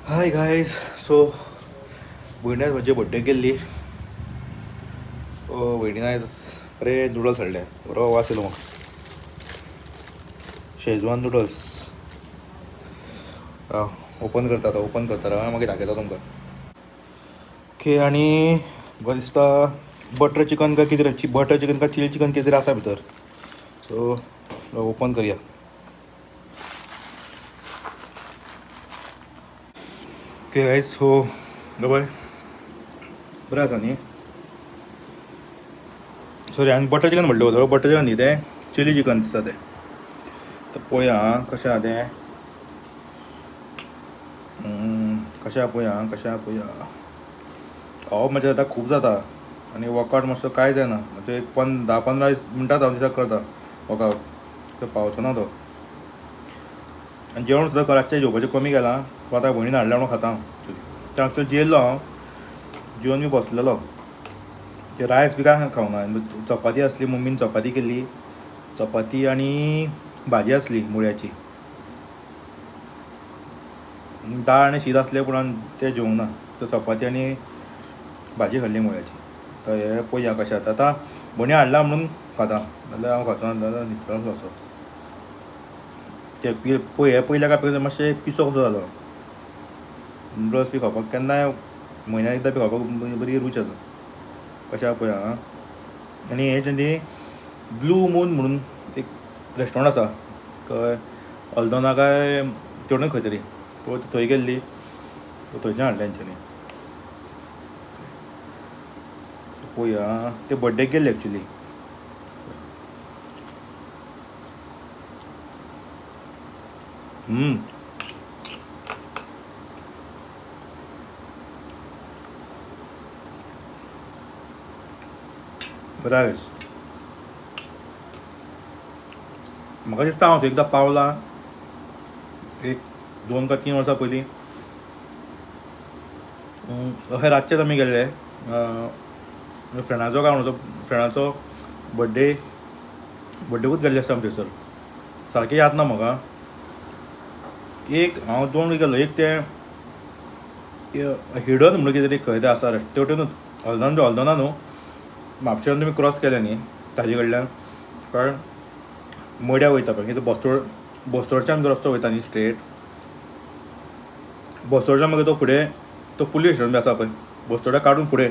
Hi guys, so भयणीन म्हजे birthday केल्ली. भयणीन आयज बरे नुडल्स हाडले. बरो वास येयलो म्हाका. शेजवान नुडल्स ओपन करता आतां. ओपन करता राव, मागीर दाखयता तुमकां. ओके, आनी म्हाका दिसता बटर चिकन काय कितें, बटर चिकन काय चिली चिकन कितें तरी आसा भितर. सो ओपन करया. ओके गायज, सो पळय बरें आसा न्ही. सॉरी, हांवें बटर चिकन म्हणलें, बटर चिकन न्ही तें, चिली चिकन दिसता तें. तर पळोवया आं कशें आहा तें. कशें आहा पळोवया आं, कशें आहा पळोवया. खावप म्हजें आतां खूब जाता आनी वर्कआउट मातसो कांय जायना. म्हणजे एक 10-15 मिनटां हांव दिसाक करता वर्कआउट, तो पावचो ना तो. आनी जेवण सुद्दां रातचें जेवपाचें कमी केलां. आतां भयणीन हाडलें म्हणून खाता हांव. एक्चुली तें एक्चुअली जेयल्लो हांव, जेवन बी बसलेलो. ते रायस बी काय खावना. चपाती आसली, मम्मीन चपाती केल्ली, चपाती आनी भाजी आसली मुळ्याची. दाळ आनी शीत आसलें पूण तें जेवंक ना. तर चपाती आनी भाजी खाल्ली मुळ्याची. तर हें पळोवया कशें जाता. आतां भयणी हाडला म्हणून खाता, नाल्यार हांव खाचो ना. जाल्यार न्हिदतलो असो. ते पळय हें पयल्या काय मातशें पिसो कसो जालो. नुडल्स बी खावपाक केन्नाय म्हयन्याक एकदां बी खावपाक बरी रूच येता. कशें आहा पळय आं. आनी हें तेंची ब्लू मून म्हणून एक रेस्टॉरंट आसा, कळ्ळें, हल्दोना काय तेवटेन खंय तरी, थंय गेल्ली, थंयच्यान हाडलें तेंच्यांनी. पळोवया, ते बड्डेक गेल्ले एक्चुली. बरें आहा. म्हाका दिसता हांव थंय एकदां पावलां, 1-2 काय 3 वर्सां पयलीं. अशें रातचेच आमी गेल्ले. फ्रेंडाचो काय म्हणचो, फ्रेंडाचो बड्डेकूच गेल्ले आसता आमी थंयसर. सारकें याद ना म्हाका. एक हांव 2 गेल्लो, एक तें हिडन म्हणून कितें तरी खंय तरी आसा ते वटेनूच, हल्दोना हल्दोना न्हू, म्हापशेन तुमी क्रॉस केलें न्ही ताजे कडल्यान, कारण मड्या वयता पळय, कितें बस्तोडच्यान रस्तो वयता न्ही स्ट्रेट, बस्तोडच्यान मागीर तो फुडें तो पुलीस स्टेशन बी आसा पळय, बस्तोड्या काडून फुडें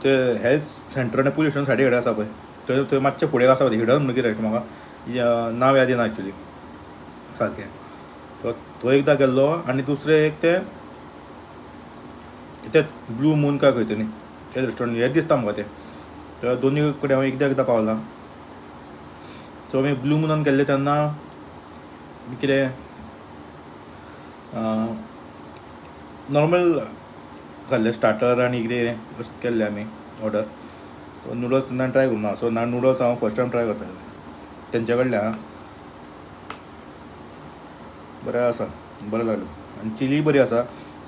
ते हेल्थ सेंटर आनी पुलीस स्टेशन सायडी कडेन आसा पळय, थंय थंय मातशें फुडें आसा पळय हिडन म्हणून कितें, म्हाका नांव याद येना एक्चुली सारकें. थंय एकदां गेल्लो. आनी दुसरें एक तें ब्लू मून काय खंय तरी तें रेस्टॉरंट हें दिसता म्हाका तें. तर दोनी कडेन हांव एकदां एकदां पावलां. सो आमी ब्लू मुनान गेल्ले तेन्ना कितें नॉर्मल खाल्लें, स्टार्टर आनी कितें अशें केल्लें आमी ऑर्डर. सो नुडल्स तेन्ना ट्राय करूं ना. सो ना नुडल्स हांव फर्स्ट टायम ट्राय करता तेंच्या कडल्यान. बरें आसा, बरें लागलें. आनी चिली बरी आसा,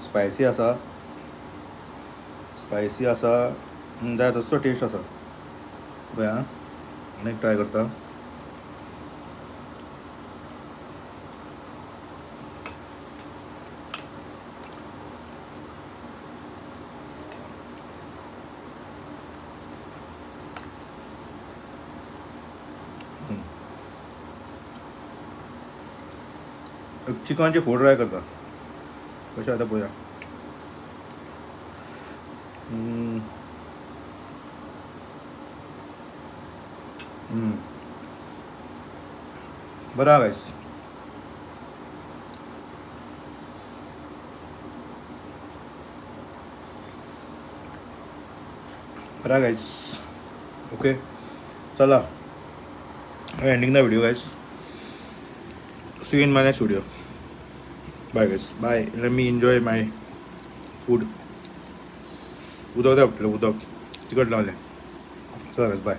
स्पायसी आसा, स्पायसी आसा, जाय तसो टेस्ट आसा. पळय आं, आनी ट्राय करता. चिकनचे फोड ट्राय करता, कशें जाता पळोवया. बरें आहा गायस. बरें आहा गायस. ओके, चला ending the video guys. See you in my next video. Bye guys, bye. Let me enjoy my food. उदक जाय पडटलें, उदक तिखट लावलें. चला गायस, बाय.